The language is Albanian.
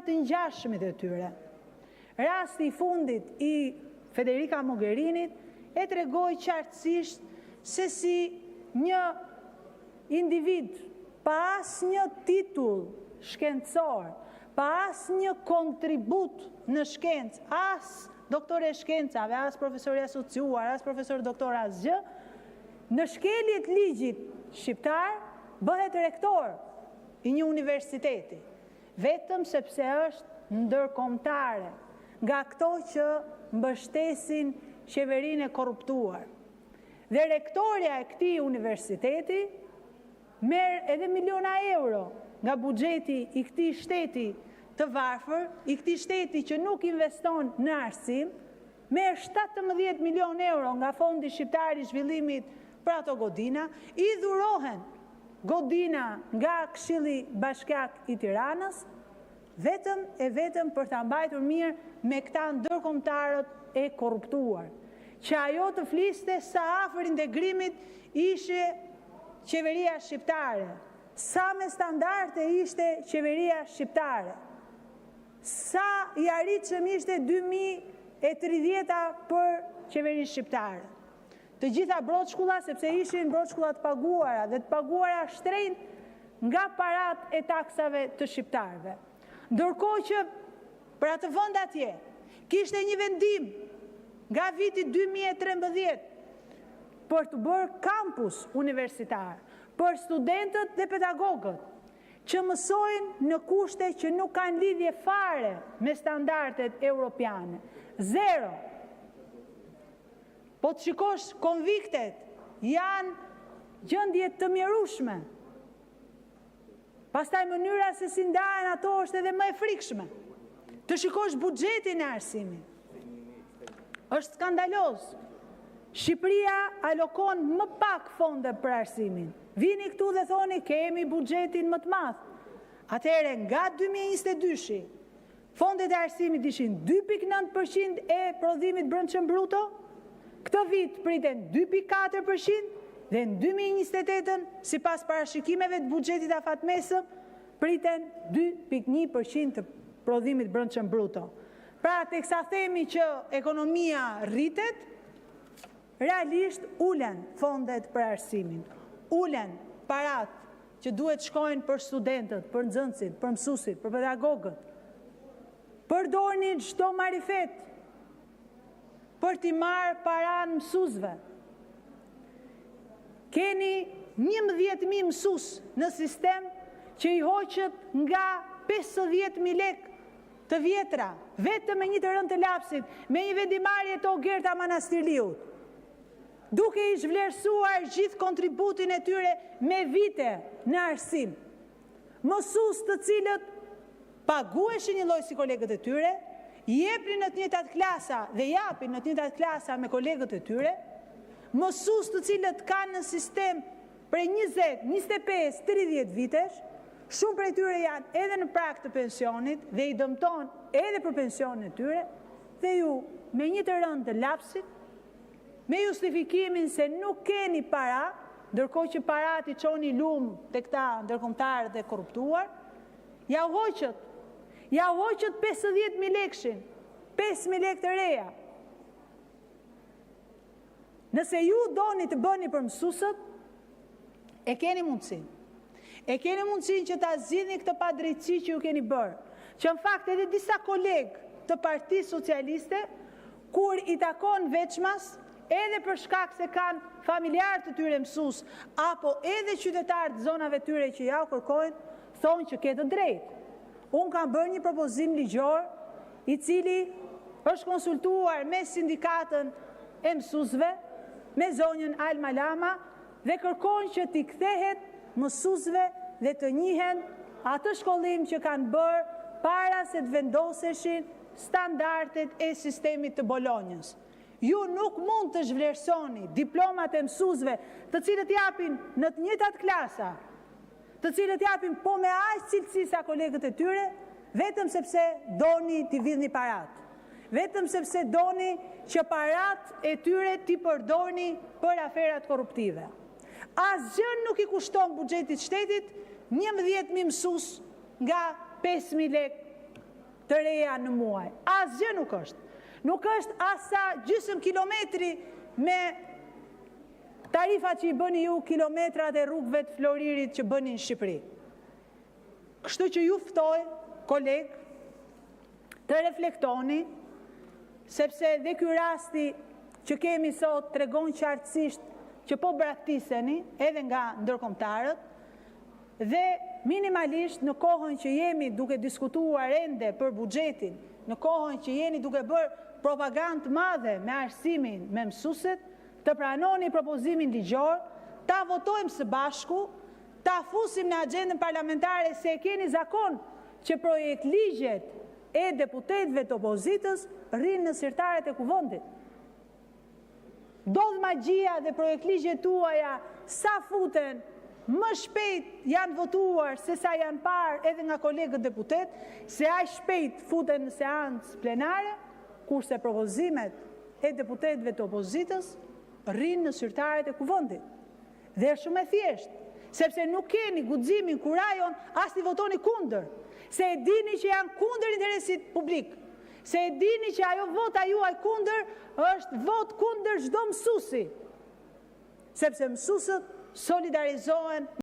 janë të ngjashmit e tyre. Rasti i fundit i Federica Mogherin-it e tregoi qartësisht se si një individ pa asnjë titull shkencor, pa asnjë kontribut në shkencë, as doktore shkencash, as profesor i asociuar, as profesor doktor, asgjë, në shkelje të ligjit shqiptar, bëhet rektor i një universiteti, vetëm sepse është ndërkombëtare, nga këto që mbështesin qeverinë e korruptuar. Dhe rektorja e këtij universiteti merr edhe miliona euro nga buxheti i këtij shteti të varfër, i këtij shteti që nuk investon në arsim, merr 17 milionë euro nga Fondi Shqiptar i Zhvillimit për ato godina, i dhurohen godina nga Këshilli Bashkiak i Tiranës, vetëm e vetëm për ta mbajtur mirë me këta ndërkombëtarët e korruptuar. Që ajo të fliste sa afër integrimit ishte qeveria shqiptare, sa me standarde ishte qeveria shqiptare, sa i arritshëm ishte 2030-ta për qeverinë shqiptare. Të gjitha broçkulla, sepse ishin broçkulla të paguara dhe të paguara shtrenjtë nga paratë e taksave të shqiptarëve. Ndërkohë që për atë vend atje kishte një vendim nga viti 2013 për t'u bërë kampus universitar për studentët dhe pedagogët që mësojnë në kushte që nuk kanë lidhje fare me standardet europiane. Zero. Po të shikosh konviktet, janë në gjendje të mjerueshme. Pastaj mënyra se si ndahen ato është edhe më e frikshme. Të shikosh buxhetin e arsimit, është skandaloz. Shqipëria alokon më pak fonde për arsimin. Vini këtu dhe thoni: kemi buxhetin më të madh. Atëherë, nga 2022-shi, fondet e arsimit ishin 2,9% e prodhimit të brendshëm bruto, këtë vit priten 2,4% dhe në 2028-n, sipas parashikimeve të buxhetit afatmesëm, priten 2,1% të prodhimit të brendshëm bruto. Pra, teksa themi që ekonomia rritet, realisht ulen fondet për arsimin, ulen paratë që duhet të shkojnë për studentët, për nxënësit, për mësuesit, për pedagogët. Përdorni çdo marifet për t'u marrë paratë mësuesve. Keni 11 000 mësues në sistem që i hoqët nga 50 000 lekë të vjetra, vetëm me një të rënë të lapsit, me një vendimmarrje të Ogerta Manastirliut, duke i zhvlerësuar gjithë kontributin e tyre me vite në arsim. Mësues të cilët paguheshin njëlloj si kolegët e tyre, jepnin në të njëjtat klasa dhe japin në të njëjtat klasa me kolegët e tyre, mësues të cilët kanë në sistem prej 20, 25, 30 vitesh, shumë prej tyre janë edhe në prag të pensionit dhe i dëmton edhe për pensionin e tyre, dhe ju me një të rënë të lapsit, me justifikimin se nuk keni para, ndërkohë që paratë i çoni lumë te këta ndërkombëtarët e korruptuar, ua hoqët, ua hoqët 50 000 lekëshin, 5 000 lekë të rinj. Nëse ju doni të bëni për mësuesit, e keni mundësinë. E keni mundësinë që ta zgjidhni këtë padrejtësi që u keni bërë, që në fakt edhe disa kolegë të Partisë Socialiste, kur i takon veçmas, edhe për shkak se kanë familjarë të tyre mësues apo edhe qytetarë të zonave të tyre që jua kërkojnë, thonë që ke të drejtë. Unë kam bërë një propozim ligjor, i cili është konsultuar me sindikatën e mësuesve, me zonjën Alma Lama dhe kërkon që t'u kthehet mësuesve dhe të njihet ai shkollim që kanë bërë para se të vendoseshin standardet e sistemit të Bolonjës. Ju nuk mund të zhvlerësoni diplomat e mësuesve, të cilët japin në të njëjtat klasa, të cilët japin po me aq cilësi sa kolegët e tyre, vetëm sepse doni t'u vidhni paratë, vetëm sepse doni që paratë e tyre t'i përdorni për aferat korruptive. Asgjë nuk i kushton buxhetit të shtetit 11 000 mësues nga 5 000 lekë. të reja në muaj? Asgjë nuk është. Nuk është as sa gjysmë kilometri me tarifat që i bëni ju, kilometrat e rrugëve të floririt që bëni në Shqipëri. Kështu që ju ftoj, kolegë, të reflektoni, sepse edhe ky rasti që kemi sot tregon qartësisht që po braktiseni edhe nga ndërkombëtarët dhe minimalisht në kohën që jemi duke diskutuar ende për buxhetin, në kohën që jeni duke bërë propagandë të madhe me arsimin, me mësuesit, të pranoni propozimin ligjor, ta votojmë së bashku, ta fusim në agjendën parlamentare, se e keni zakon që projektligjet e deputetëve të opozitës rrinë në sirtarët e Kuvendit. Ndodh magjia dhe projektligjet tuaja, sa futen, më shpejt janë votuar sesa janë parë edhe nga kolegët deputetë, se aq shpejt futen në seancë plenare, kurse propozimet e deputetëve të opozitës rrinë në sirtarët e Kuvendit. Dhe është shumë e thjeshtë, sepse nuk keni guximin, kurajën as t'i votoni kundër, se e dini që janë kundër interesit publik, se e dini që ajo vota juaj kundër është votë kundër çdo mësuesi, sepse mësuesit solidarizohen.